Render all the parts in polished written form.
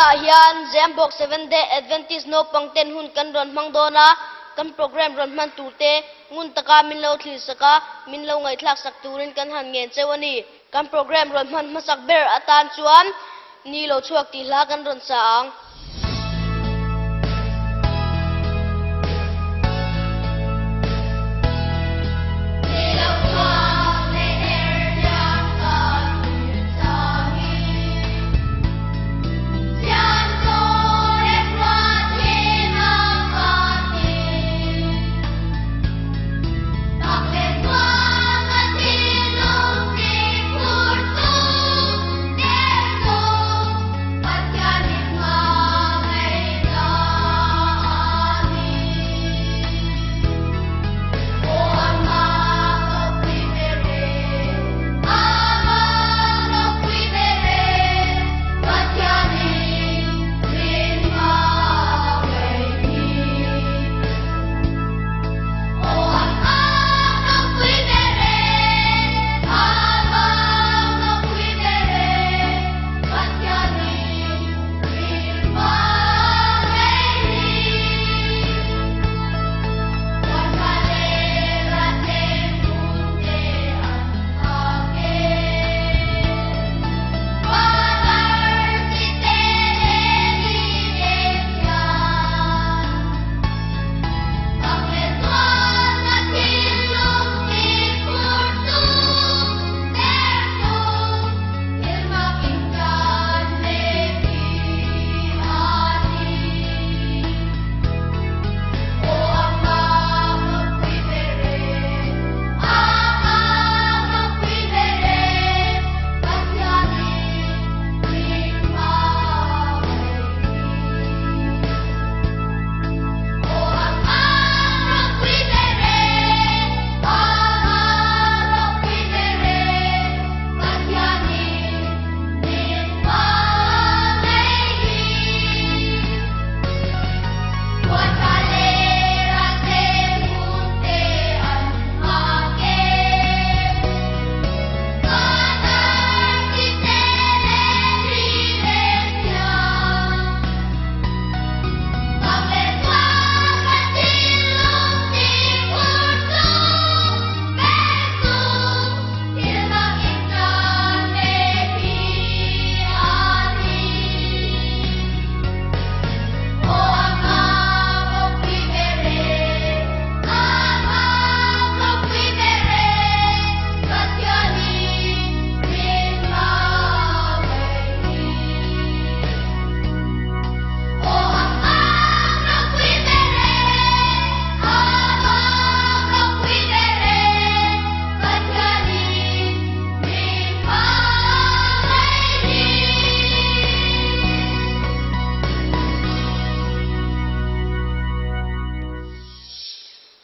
Tunah hian Zembawk Seventh Day Adventist naupang ten hun kan rawn hmang dawn a, kan programme rawn hman tur te ngun taka min lo thlir sak a, min lo ngaihthlak sak turin kan han ngen cheu a ni. Kan programme rawn hman hmasak ber atan chuan ni lo chhuak tih hla kan rawn sa ang.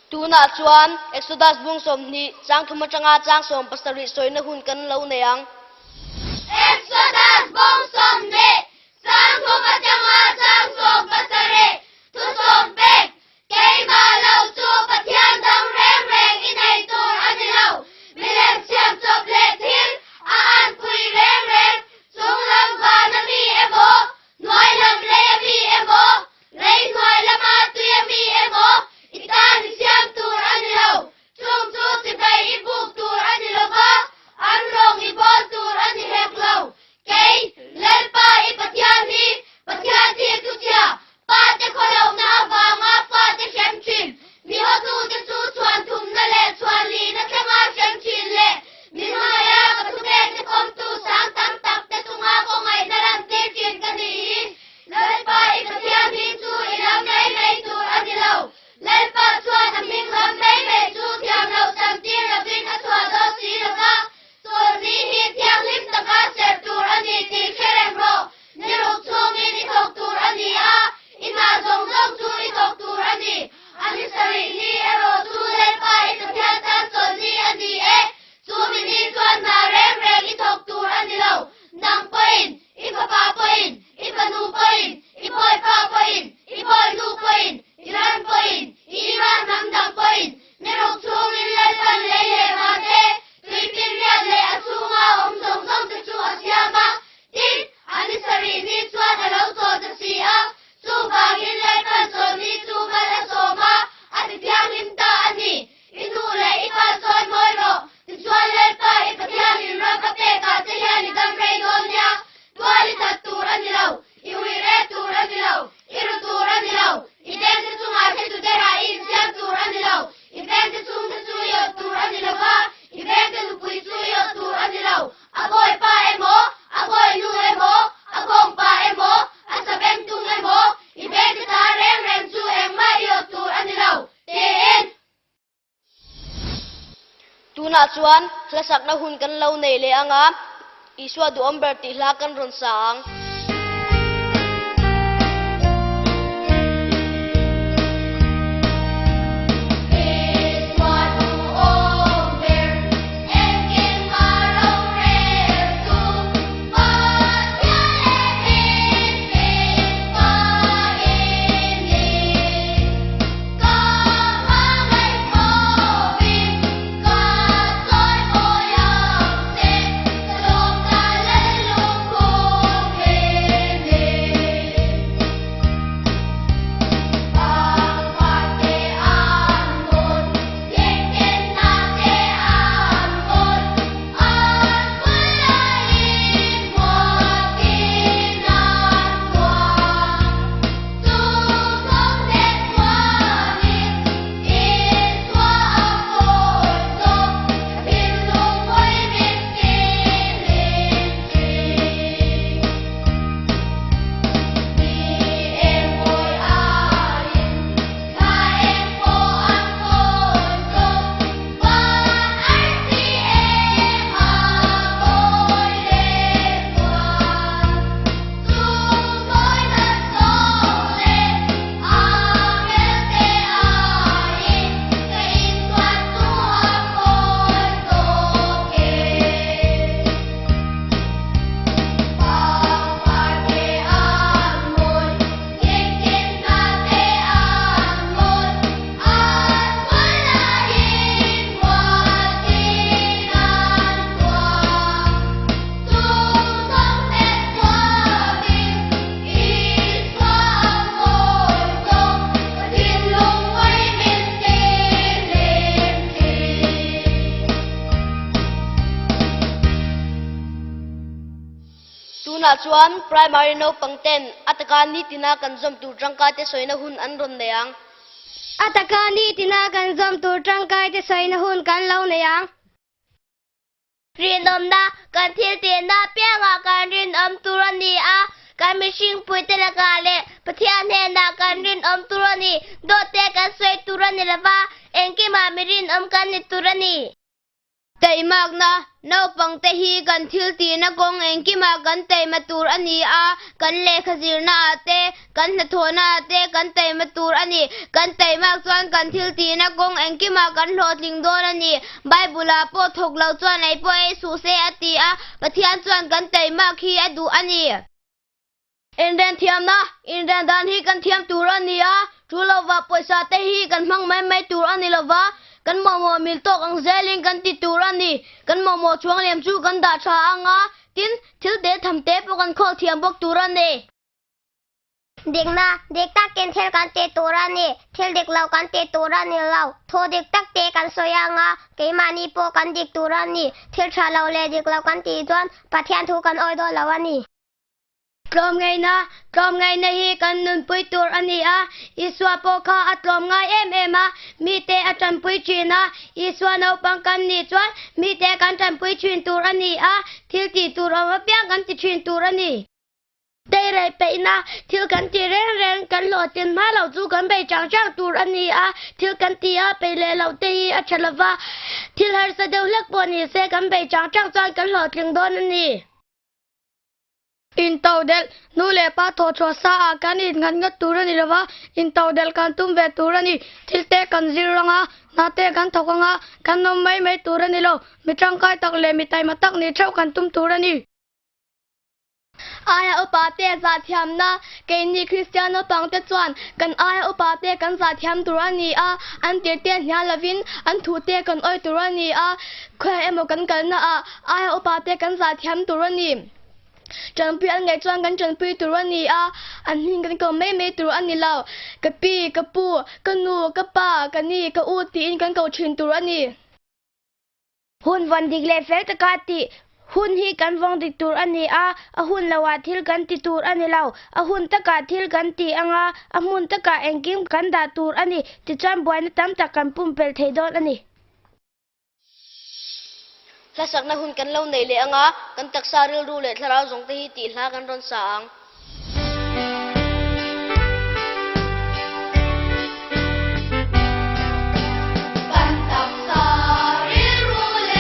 Tunah chuan Exodus bung 20 chang thum atanga chang 17 sawina hun kan lo nei ang. Exodus bung 20 chang thum atanga chang 17 thu sawm pek keimah lo chu Pathian dang reng reng i nei tur a ni lo. Milem siam chawp leh thil a anpui reng reng chung lam van a mi emaw, hnuai lam lei a mi emaw, lei hnuai lama tui a mi emaw i tan i siam tur a ni lo. Chung chu chibai i buk tur a ni lo va, an rawng i bawl tur a ni hek lo. Kei. Tunah chuan hla sakna hun kan lo nei leh ang a, Isua duhawm ber tih hla kan rawn sa ang. Isua duhawm ber engkim a rorel chu Pathian leh mihring pa i ni. Ka hmangaih tawpin ka chawi mawi ang che, ka lawm ta lallungkhum i ni. Pangparte an mawi, thingketna te an mawi, an vul laiin muatin an kuang. Chu thawmhne chuanin Isua a mawi zawk, ka thinlung mawi min tilim thin. Ni eng mawi aiin thla eng pawh an mawi zawk, van arsi eng a mawi leh zual. Chu mawina zawng leh angelte aiin ka Isua chu a mawi zawk e. Pangparte an mawi, thingketna te an mawi, an vul laiin muatin an kuang. Chu thawmhne chuanin Isua a mawi zawk, ka thinlung mawi min tilim thin. Tunah chuan Primary naupang ten a taka nitina kan zawm tur tangkai te sawina hun an rawn nei ang. A taka nitina kan zawm tur tangkai te sawina hun kan lo nei ang. Rinawmna, Kan thil tihna apiangah kan rinawm tur a ni a, kan mihring puite lakah leh Pathian hnenah kan rinawm tur a ni. Dawtte kan sawi tur a ni lova, engkimah mi rinawm kan ni tur a ni. Teimakna, Naupangte hi kan thil tihna kawng engkimah kan teima tur a ni a, kan lehkha zirnaah te, Kan hnathawhnaah te kan taima tur a ni. Kan taimak chuan kan thil tihna kawng engkimah kan hlawhtling dawn a ni. Bible-ah pawh thawk lo chuan ei pawh ei suh se a ti a, Pathian chuan kan taimak hi a duh a ni. Inren thiamna, Inren dan hi kan thiam tur a ni a, thu lova pawisa te hi kan hmang mai mai tur a ni lova, kan mamawh mil tawk ang zelin kan ti tur a ni. Kan mamawh chhuang liam chu kan dah tha ang a, tin, thil te tham te pawh kan khawl thiam bawk tur a ni. Dikna, Dik takin thil kan ti tur a ni. Thil dik lo kan ti tur a ni lo. Thu dik tak te kan sawi ang a, keimahni pawh kan dik tur a ni. Thil tha lo leh dik lo kan tih chuan Pathian thu kan awi dawn lo a ni. Tlawmngaihna, Tlawmngaihna hi kan nunpui tur a ni a. Isua pawh kha a tlawm ngai em em a, mite a tanpui thin a. Isua naupang kan nih chuan mite kan tanpui thin tur a ni a, thil tih tur awm apiang kan ti thin tur a ni. Teirei peihna, thil kan ti reng reng, kan hlawhtlin hma lo chu kan bei chang chang tur a ni a, thil kan ti a peih leh loh te hi a tha lova, thil harsa deuh hlek pawh ni se kan bei chang chang chuan kan hlawhtling dawn a ni. Intodelh, nu leh pa thawhchhuah sa ah kan innghat nghat tur a ni lova, intodelh kan tum ve tur a ni. Thil te kan zir ang a, hna te kan thawk ang a, kan awm mai mai tur a ni lo. Mi tangkai tak leh mi taima tak nih theuh kan tum tur a ni. Aia upate zahthiamna, Keini Kristian naupangte chuan kan aia upate kan zahthiam tur a ni a, an tirte hnial lovin an thute kan awih tur a ni a, khawiah emaw kan kalnaah aia upate kan zahthiam tur a ni. Tanpui an ngaih chuan kan tanpui tur a ni a, an hming kan ko mai mai tur a ni lo. Ka pi, ka pu, ka nu, ka pa, ka ni, ka u tiin kan ko thin tur a ni. Hun vawn dik leh fel taka tih hun hi kan vawng dik tur a ni a, a hun loah thil kan ti tur a ni lo. A hun takah thil kan ti ang a, a hmun takah engkim kan dah tur a ni. Tichuan buaina tam tak kan pumpelh thei dawn a ni. Hlasakna hun kan lo nei leh ang a, kan taksa rilru leh thlarau zawng te hi tih hla kan rawn sa ang. Kan taksa rilru leh.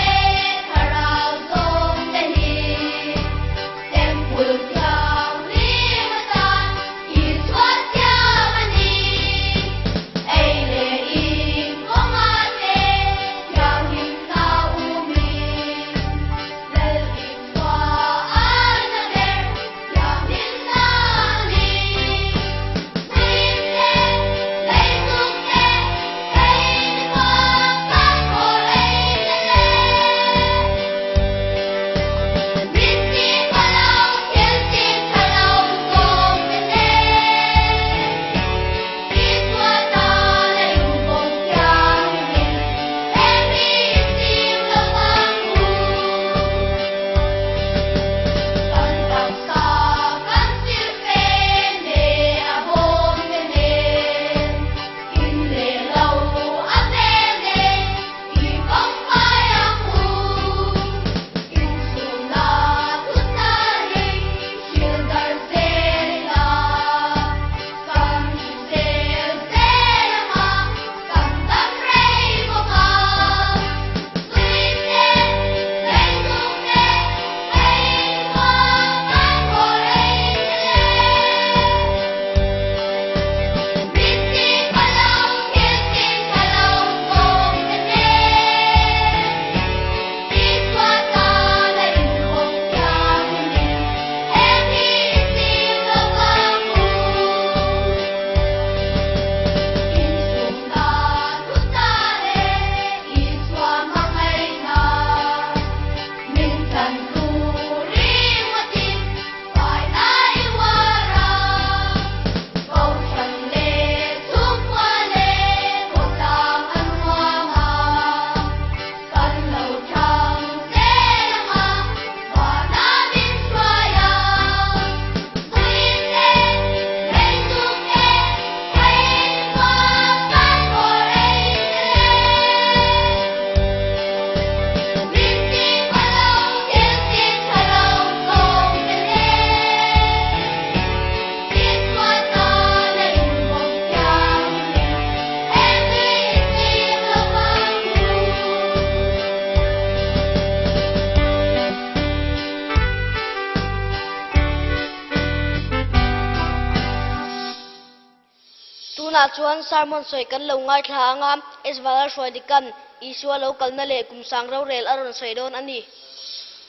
Tunah chuan sermon sawi kan lo ngaithla ang a, Esvala Hruaidikan Isua lo kalna leh kum sang rorel a rawn sawi dawn a ni.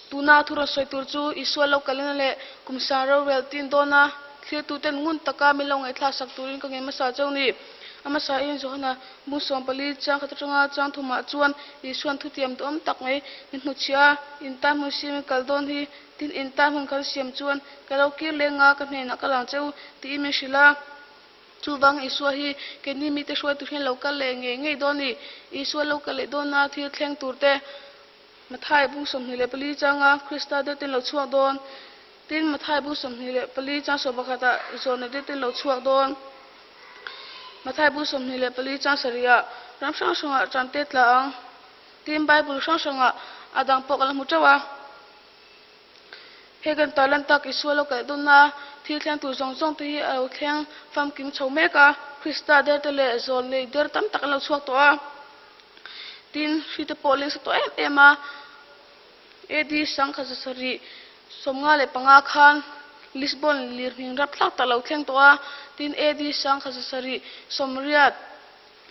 Tuna thu rawn sawi tur chu Isua lo kalna leh kum sang rorel tin dawna thlirtuten ngun taka min lo ngaihthlak sak turin ka ngei hmasa cheu ni. A hmasain Johana bung 14 chang khat atanga chang thumah chuan Isua'n thutiam duhawm tak mai min hnuchhiah a, In tan hmun siamin kal dawn hi, tin in tan hmun kan siam chuan ka lo kir leng a, ka hnenah ka lang cheu tiin min hrilh a. Chuvang Isua hi keini mite hruai tur hian lo kal leh ngei ngei dawn ni. Isua lo kal leh dawna thil thleng turte Mathai bung 24 changa Krista deuhten lo chhuak dawn. Tin, Mathai bung 24 chang 11ah Zawhna deuhten lo chhuak dawn. Mathai bung 24 chang sarihah ram hrang hrangah tante tla ang. Tin, Bible hrang hrangah a dang pawh kan la hmu teuh a. Hei kan tarlan tak Isua lo kalh dawn a, thil thleng tur zawng zawng te hi a lo thleng famkim chho mek a, Krista der te leh zawl nei der tam tak an lo chhuak tawh a. Tin, hri te pawh leng sa tawh em em a. AD 1775 khan Lisbon lirnghing rapthlak tak lo thleng tawh a, tin AD 1780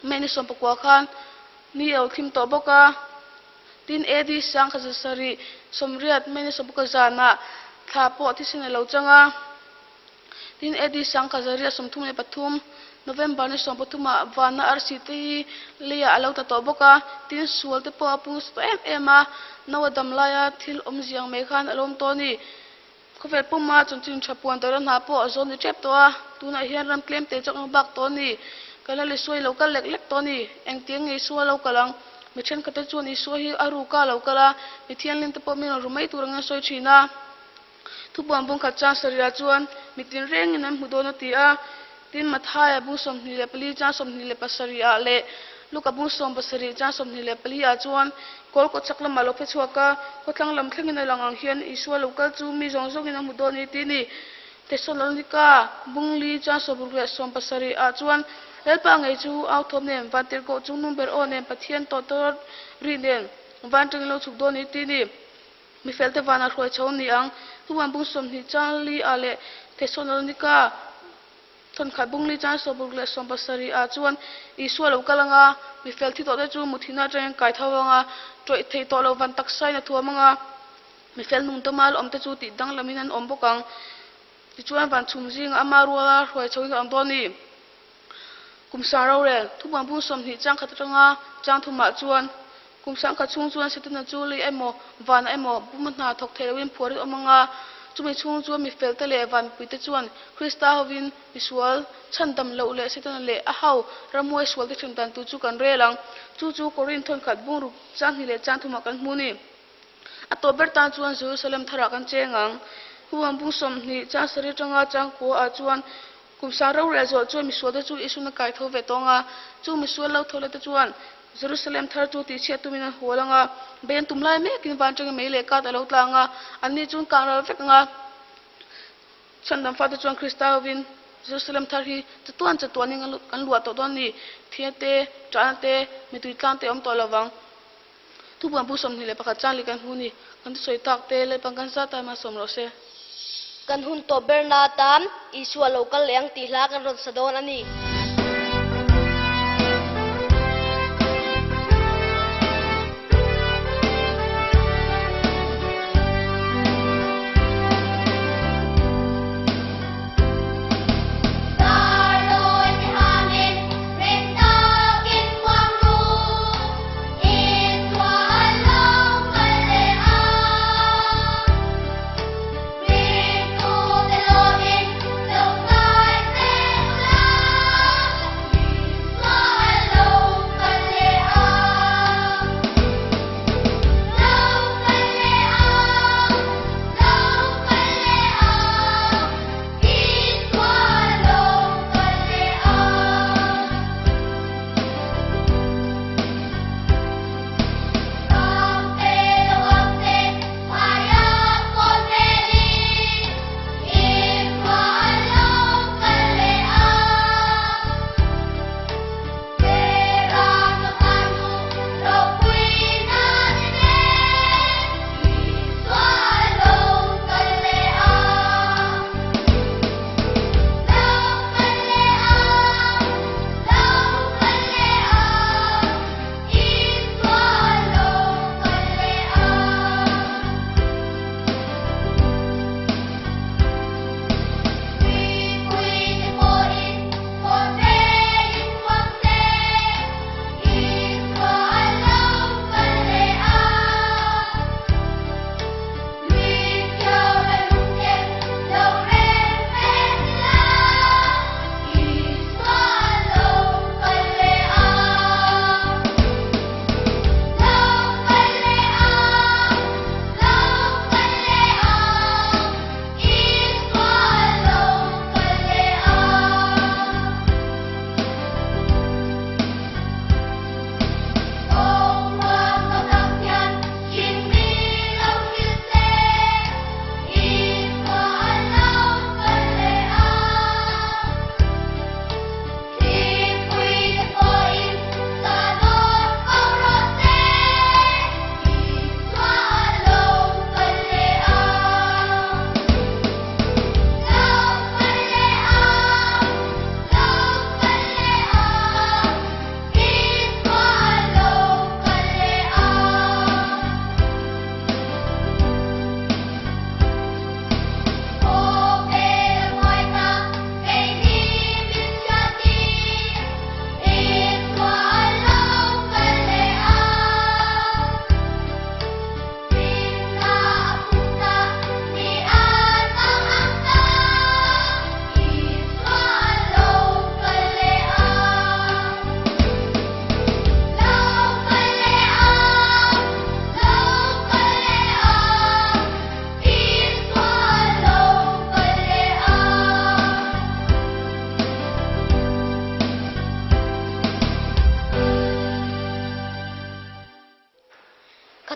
May ni 19 khan ni a lo thlim tawh bawk a. Tin, AD 1780 May ni 19 zanah thla pawh thisen a lo chang a. Tin, AD 1833 November ni 13 ah vana arsi te hi leiah a lo tla tawh bawk a. Tin, sual te pawh a pung nasa tawh em em a, Noah dam laia thil awmzia ang mai khan a lo awm tawh a ni. Khawvel puma chanchin tha puan dawrna hna pawh a zawn ni tep tawh a, tunah hian ram tlem te chak ang bak tawh a ni. Kan la Isua hi lo kal lek lek tawh a ni. Engtiang nge Isua lo kal ang? Mi thenkhatte chuan Isua hi a ruka a lo kal a, mi thianghlim te pawh min rawn ru mai tur angin a sawi thin a. Thupuan bungkhat chang sarihah chuan mi tinrengin an hmu dawn a ti a. Tin, Mathaia bung 24 chang 27 ah leh Luka bung 17 chang 24 ah chuan kawl kawt chak lamah lo phe chhuak a, khawthlang lam thlengin a lang ang hian Isua lo kal chu mi zawng zawngin a hmu dawn i ti ni. Thesalonika bung li chang 60 leh 70 ah chuan Lalpa ngei chu au thawm nen, vantirhkoh chungnung ber aw nen, Pathian tawhtawt ri nen vantangin lo chhuk dawn i ti ni. Mifelte vanah hruai chho ni ang. Thupuan bung 20 chang li ah leh Thesalonika Thawnkhat bung li chang 60 leh 70 ah chuan Isua lo kal ang a, mifel thi tawhte chu muthina atangin kai tho ang a, tawih thei tawh lo van taksain a thuam ang a, mifel nung tawma la awmte chu tih danglamin an awm bawk ang. Tichuan van chhum zingah ama ruala hruai chhoin ka awm dawn ni. Kum sang rorel, thupuan bung 20 chang khat atanga chang thumah chuan Kum sangkhat chhung chuan Setana chu lei emaw, vanah emaw, buma hna thawk thei loin phuar in awm ang a. Chumi chhung chuan mi felte leh van mipuite chuan Krista hovin misual chhandam loh leh Setana leh a ho ramhuai sualte hrem dan tur chu kan rel ang. Chu chu Korinth thawnkhat bungruk chang hnih leh chang thumah kan hmu ni. A tawp ber tan chuan Jerusalem tharah kan cheng ang. Huan bung 20 chang sarih atanga chang kua ah chuan Kum sang rorel zawh chuan misualte chu Isu'n a kai tho ve tawng a. Chu misual lo tho lete chuan Jerusalem thar chu tihchhiat tumin an hual ang a. Bei an tum lai mekin van atangin mei leh kat a lo tlang a, anni chu an kang ral vek ang a. Chhandam fate chuan Krista hovin Jerusalem thar hi chatuan chatuanin an luah tawh dawn a ni. Thia te, ṭahna te, mitui tlang te a awm tawh lo vang. Thupuan pu 21 chang li kan hmu ni. Kan thusawi tak te Lalpan kan zat a malsawm rawh se. Kan hun tawp berna atan Isua lo kal leh ang tih hla kan rawn sa dawn a ni.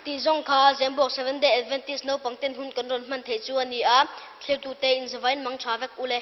Khati zawng kha Zembawk Seventh Day Adventist naupang ten hun kan rawn hman theih chu a ni a, thlirtute inzavain mang tha vek ule.